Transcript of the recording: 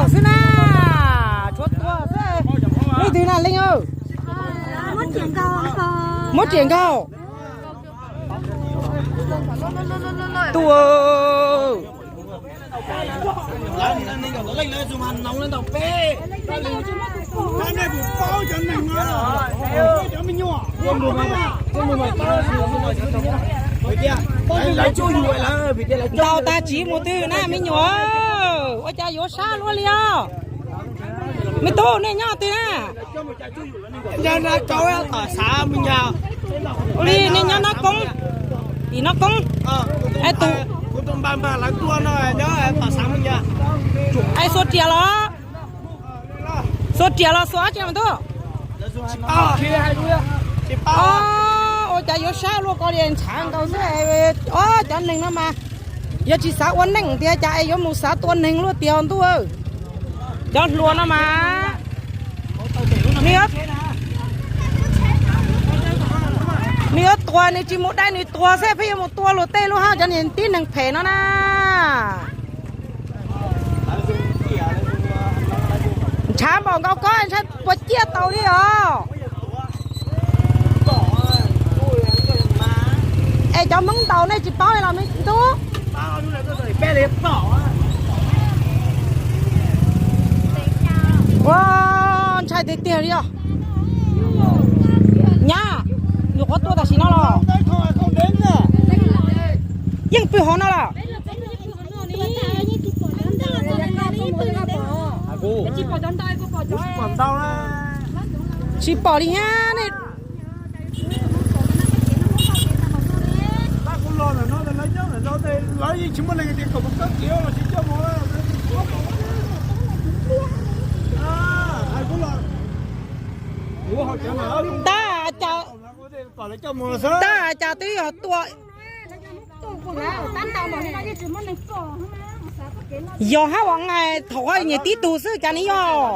Xwb na, tshuav tua xwb. Leej twg na leej? Muab riam nkaug. Tuaj. Ntaus tag tsis mus twg na me nyuam, ua cas yuav sab luaj li os. Me tub, nej nyob twg na? Ua li nej nyob Nab Koob, tim Nab Koob. Tus, es xuas riam los, xuas riam los xuas dab tsi me tub? Ua cas yuav sab luaj ko li, ntshav nkaus xwb. Os, cov neeg no mas yog tsis xav ua neej tiag cas es yuav mus xav tua neeg luaj tiag ntuj. Cov hluas no mas nws yuav tuag nws tsis mus dai nws tuag xwb, pheej yuav mus tua luag tej lub hab, cov niag tib neeg phem no na. Ntshav npaum nkaus ko ntshai puas ciaj tau li os. Es cov Hmoob ntaus nej tsis paub los me tub? Ua, ntshai tiag tiag li os. Nyab, nyuam qhuav tuaj tam sim no los? Yeej pw hauv no lawm. Tsis pom li thiab ne. Tab, tab cas twb yog tua. Yog hab uas thaum nyias tib tug xwb cas ne yog.